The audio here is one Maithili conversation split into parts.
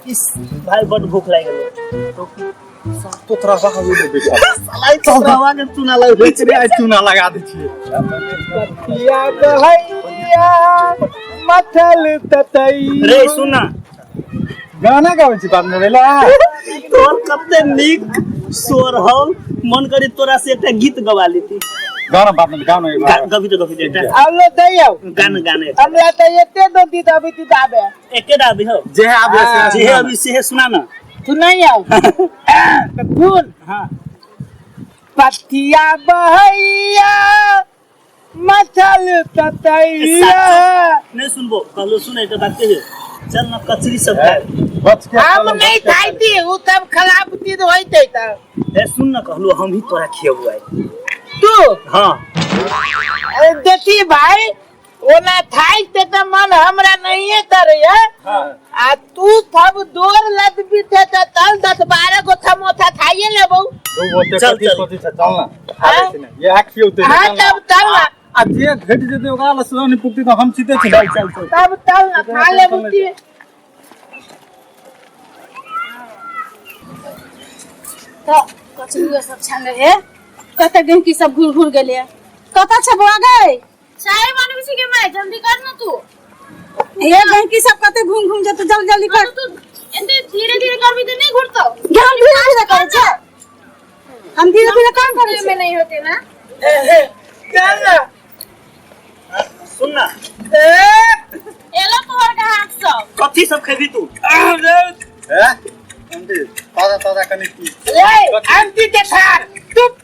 इस भाई बड भूख लागि गेलो। तोतरा बा हम नहि बेटा। साला ई तोतरावा के चूना लग। एकरे आइ चूना लगा दै छियै। पतिया बहैया मथल ततैया। रे सुन ना। गाना गाबै छी बाप ने ला। तोर कते नीक स्वर हौ, मन करी तोरा से एकटा गीत गवा लेती। गाना बाप ने गाना एक बार। गबी तो गबी एकटा। आवलो दैयौ। गाना गाने। हमरा तऽ एते दो दी दाबी ती दाबे। एके दाबी हौ। जे आबे से। जे अभी से सुना ना। तू नहीं आओ तऽ सुन। हाँ। पतिया बहैया मथल ततैया। नहीं सुनबो कहलो सुन एकटा बात कहियो, चल ना कचरी सब खाए। बच के हम नहीं खाइती, उ सब खराब चीज होइते त। ए सुन ना कहलो हम ही तोरा खियबो आइ। तू? हाँ। अरे देखी भाई, ओना खाइ ते त मन हमरा नहीं तरैया। हाँ। आ तू सब दोर लदबी थे त तल 10-12 गो समोसा खाइए लेबौ। दू गोटे चल, कथी चल। सोचै छै, चल ना। हाँ? खाबै छै ने। ये खियौते ने, हाँ, चल ना। तब चल ना। आ जे घटि जेतै ओकरा लए सेहो नहि पुगतै तऽ हम चिते छी। चल चल चल। तब चल ना, खा लेबौ ती। तऽ कचरियो सब छान रहे, कते गहिंकी सब घूर घूर गेलै। कतऽ छै बौआ गै? चाय बनबै छी के माय, जल्दी कर ना तू। हे गहिंकी सब कते घूम घूम जेतौ, जल्दी जल्दी कर। हाँ, तू एते धीरे धीरे करबी तऽ नहीं घुरतौ। गे हम धीरे धीरे करै छियै, हम धीरे धीरे काम करै में छियै। नहीं होते ना। चल ना। सुन ना। ए, एलो तोहर के हाथ सब। कथी सब खेबी तू? हैं? आंटी, ताजा ताजा कनि की। ए, आंटी के थार चुप।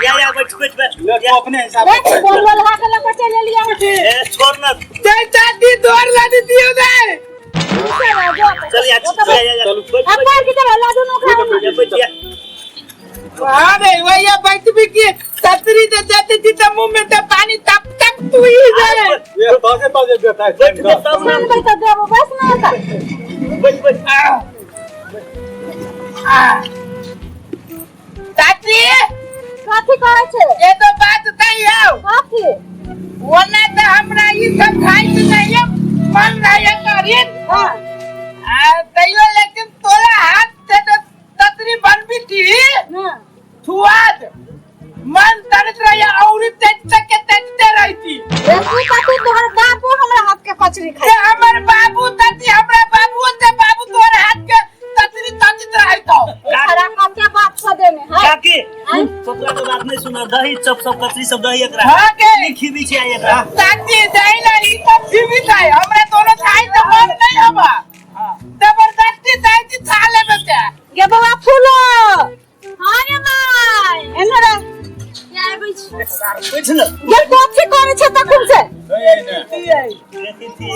या या बैठ बैठ बैठ। ले तू अपने हिसाब से ले, बोल बोल हा के लऽ कऽ चलि एलियै। ए छोड़ ना। जय चाची दौड़ लदी दियो दे। चल या चल या या चलू। बैठ अब बैठ। की तरह लाडू नो खाओ। या बैठ या। हाँ रे वही बैठ भी की ततरी दे देती थी तो मुंह में तो पानी तप तप तू ही जाए। ये ताजे ताजे देता है। बैठ बैठ तब ना। सुनबै तऽ देबो, बस ना तऽ। बैठ बैठ। चाची कथी कहै छै? ये तो बात सही है। कथी? ओना तो हमरा ई सब खाइ के नहीं है, मन रहे करीन। हाँ। आ तैयो लेकिन तोरा हाथ से तो ततरी बनबी थी। हाँ। स्वाद मन तरत रहे और तेजते के तेजते रहती। ए तू कथी, तोहर बापो हमरा हाथ के कचरी ते खाइ। हमर बाबू तती हमरा बाबू से बाबू तोहर हाथ के ततरी ततित रहे तो। खरा कते बाप से देने है। काकी तोतरा के बात नहीं सुना, दही चप सब कचरी सब दही एकरा। हाँ के। नहीं खीबी छै आइ एकरा। चाची दही ना ई सब जीवित है, हमरा दोनों खाई तो मन नहीं हवा। जबरदस्ती दही थी खा लेबे के। गे बौआ फूलो। हाँ रे माय। एने रे। या आबै छी। बैठ ना। गे कथी करै छै तखन से? देखी थी।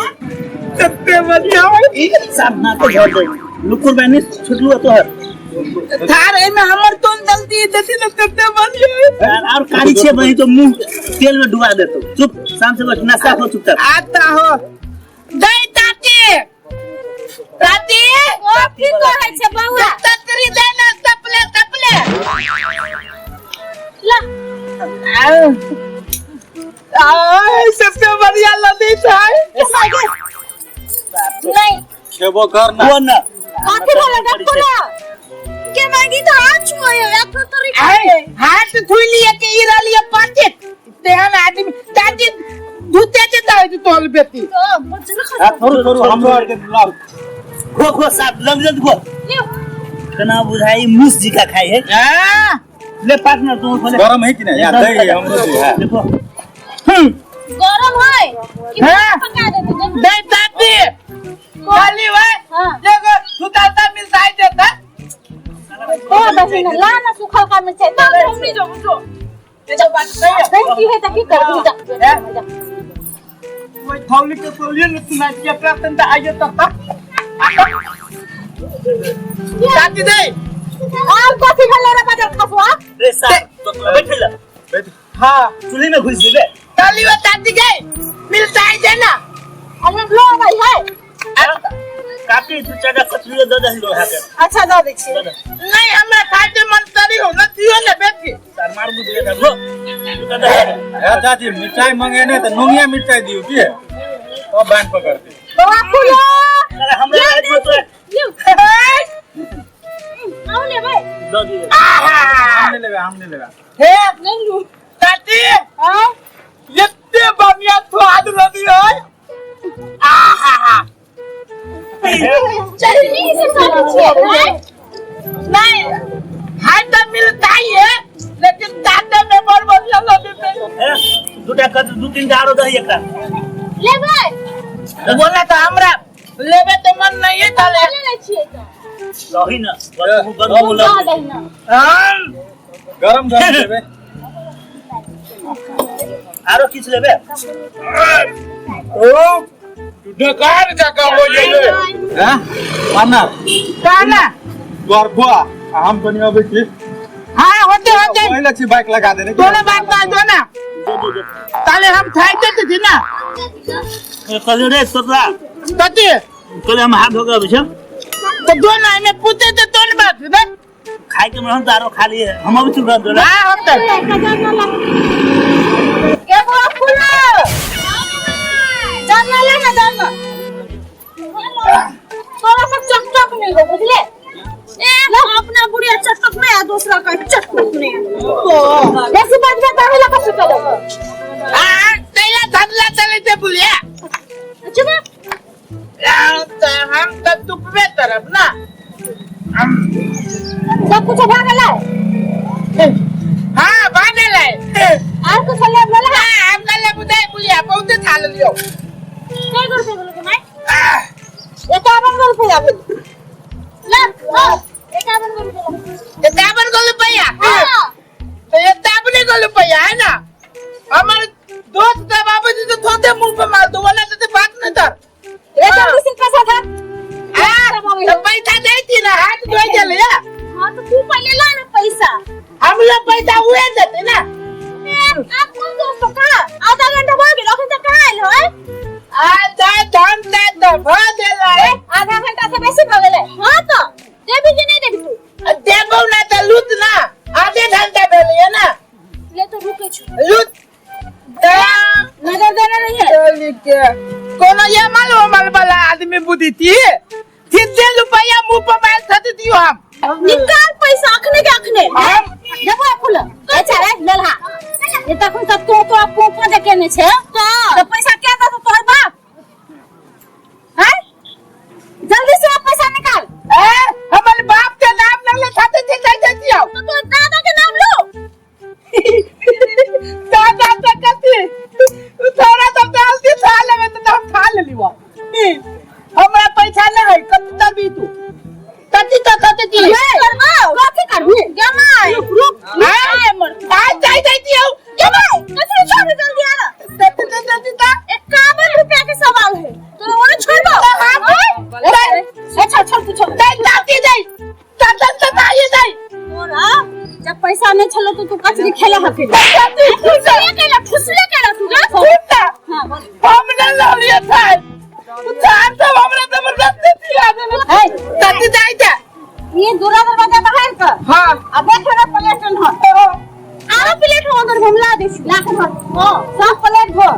कते बढ़िया होई। सामना के घर दे। लुकुर बहनी छुटलू तोहर। थार एमे हमर तोन गलती देखी न कते बढ़िया होई। और कारी छे बही तो मुंह तेल में डुबा देतो। चुप शाम से बैठ नाश्ता खो चुपचाप। आता हो। दही चाची। चाची। कथी कहै छै बौआ? ततरी दे ना तपले तपले। ला। आ सबसे बढ़िया लदी छै। नहीं। खेबो कर ना। वो ना। कथी भेलै गे फूलो? के मांगी तो हाथ छुए या तो तोरी। आए हाथ धुई लिए के ई रहलिए पाचे तेहन आदमी चाची धुते जे दाइ तोल बेटी। तो बचल खा। आ थोड़ू थोड़ू हमरो आर के लाओ। खो खो साथ जल्दी जल्दी खो। लियो। कना बुझाई मूस जी का खाई है। हां ले पार्टनर तू खोले। गरम है कि नहीं? यार दही हमरो दी है। देखो। गरम है कि हाँ। पका देते। दे चाची खाली भाई। हाँ। एगो सुताता मिलता देता। ओ दही ने ला ना सुखल का मिरचाई ना दे। हम नहीं जाऊं जो। ये तो बात सही है। दही की है त की करबी जा। जा। कोई थौली के बोलिए न सुना कि अपना तंता आइए तब तक। चाची दे। आब कथी भेलै रे बाजर खसुआ? रे साहब तो बैठ ले। बैठ। हाँ। चूल्हे में घुस जेबे। ताली वो चाची गए मिलता है जे ना। अरे लो भाई है। काकी तू चाचा कचरी दे दही लोहा के। अच्छा दऽ दै छियै। दे दे। नहीं हमरा खाए के मन करी हो न दियो ने बेटी। तार मार बुझे दे लो। दे दे। ए चाची मिठाई मंगे नहीं तो नुंगिया मिठाई दियो की? तब बांध पकड़ते। बौआ फूलो। अरे हमरा रात में तो लियो। दऽ दियौ। हम नहीं लेबे, हम नहीं लेबे। हे नहीं लू। ताती, हाँ। एते बढ़िया स्वाद लगी है। आहा। चटनी से खाते छियै हैं? नहीं, हम तो मिलता ही है, लेकिन ताते में बड़ बढ़िया लगे थे। हे, दूटा कच दू तीन टा आरो दही एकरा। लेबै। बोला तो हमरा लेबे तो मन नहीं है ताले। ले लै छियै तऽ। दही न बड़ बड़ मुँह दऽ लगै। दही न। हाँ। गरम गरम लेबे। आरो किछु लेबे? ओ ढकार जका हो गेलै हैं पाना कहना तोहर बुआ आ हम कनी अबै छी। हाँ, होते होते। पहिले छी बाइक लगा देने। दोनों बात ना दो ना। दे दे दे। ताले हम खाते थे ना। कहलियै रे तोतला। ताती। कहलियै हम हाथ धो के अबै छी। तो दोनों में पूछे तो दोनों बात ना। खाय के मन तऽ आरो खा लिए, हम अबै छी तुरंत। हाँ, होते। ए बुआ फूलो। जानना ले ना जानना। तोरा सब चकचक नहीं हो बुझले? ए अपना बुढ़िया चकचक नहीं आ दूसरा का चकचक नहीं। ऐसी बात में ताहे लगा चुका दो। हाँ, तेला धंधला चले थे बुलिया। अच्छा बा। तो हम तो तुपबे तरफ ना। सब कुछ भा गेलै? हाँ, भा गेलै। आर कुछ ले बोला? हाँ, हम ना ले बुझाई बुलिया, बहुत खा लियो। कई रुपया बोलो के माई? 51 गो रुपया भेल। ला, हाँ, 51 गो रुपया। 51 गो रुपया? हाँ। तो 51 गो रुपया है ना? हमारे दोस्त का बाबूजी तो थोड़े मुंह पे मार दो, बोला तो बात नहीं कर। ए जल्दी से पैसा धर। हाँ, तो पैसा दे थी ना, हाथ धोई चले या। हाँ, तो तू पहले ला ना पैसा। हम लोग पैसा हुए देते ना। आप कौन दोस्त हो कहाँ? आधा घंटा हो गेल, अखन तक कहाँ आयल हो? आधा घंटा तो भ गेलै। आधा घंटा से बेसी भ गेलै। हाँ तो देबी कि नहीं देबी तू? देबौ ना तो लूट ना, आधे घंटा भेलै ना। ले तो रुके छु। लूट नजर देने नहीं है। चली के कोनो ये माल वो माल वाला आदमी बुद्धि थी सीधे रुपया मुंह पर मार थती दियो हम। निकाल पैसा अखने के अखने। हम देखो फूल अच्छा रे ललहा, ये तखन तक तू तो पोपो जे केने छे तो पैसा के दे तोहर बाप? हैं, जल्दी से पैसा निकाल। ए हमारे बाप के नाम न ले खाते थे जाई जाई दियो। तो तोर दादा के नाम लो। दादा तो कथी थोड़ा तो जल्दी खा लेबे तो हम खा लेली। वो हमरा पैसा न है, कथी करबी तू? कथी तो कथी दी? करबो कथी करबी? गमाय रुक रुक। आ जाई जाई दियो। गमाय कथी छोड़, जल्दी आ। कथी तो कथी ता? 51 रुपया के सवाल है तो वो छोड़ दो। अच्छा छोड़ तू छोड़। जाई दादी जाई दादा तो आई जाई। तोरा जब पैसा नहीं छलो तो तू कचरी खेला हकिन। दादी फुसले केला, फुसले केला तू गा। सुनता। हां बोल। हम न ललिए था उतार तो हमरा जबरदस्ती दिया देले। ए दादी जाई जा। ये दूरा दरवाजा बाहर कर। हां। अब देख ना प्लेट न हो आरो प्लेट हो अंदर घुमला दे लाख भर। हां सब प्लेट भर,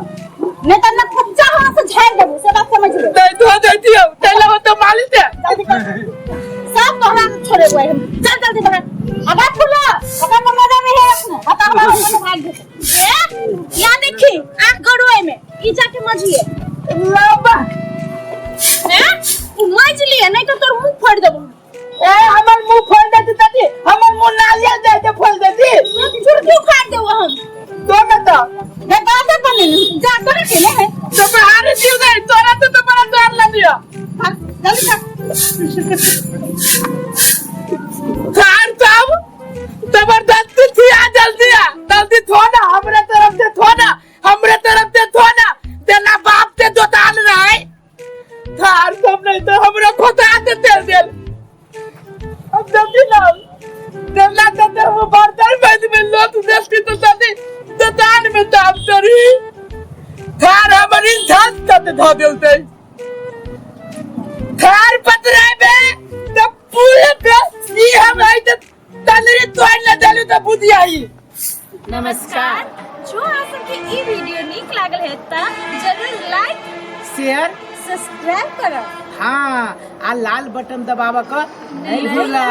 नहीं तो न फुच्चा हो से झाड़ देबो, से बात समझ ले। दे दो दे दियो चलो वो तो मालिक है। जल्दी कर, सब तोहरा के छोड़े हुए हम। चल जल्दी बाहर। अगर फुला अगर तो मजा में है रखना बता हमारा अपन भाग दे। ए या देखी आंख गड़ोए में ई जाके मजिए लंबा। हैं तू मज लिए नहीं तो तोर मुंह फोड़ देबो। ए हमर मुंह फोड़ देती दादी, हमर मुंह नालिया जाय के फोड़ देती। झुरकी उखाड़ देबो हम। तो न तो मैं बात बने जा तोरा के ने है तो बाहर दियो दे तोरा तो बड़ा डर लगियो। जल्दी कर। सार साहब जबरदस्ती थी आ जल्दी आ जल्दी थोड़ा हमरे तरफ से थोड़ा हमरे तरफ से थोड़ा देना बाप से जोतान रहा है। थार सब नहीं तो हमरा खोता दे तेल देल। अब जल्दी ना देना तो दे वो बर्तन में में लोट देती तो जल्दी जोतान में दाम तरी थार हमारी झांस तक धो देलते। थार पतरे में तो पूरे पे ये हम आई तो तलरी तोड़ न देलू तो बुद्धि आई। नमस्कार, जो अहाँ सबके ई वीडियो नीक लागल है त जरूर लाइक शेयर सब्सक्राइब करब। हाँ, आ लाल बटन दबाव क नहीं भूला।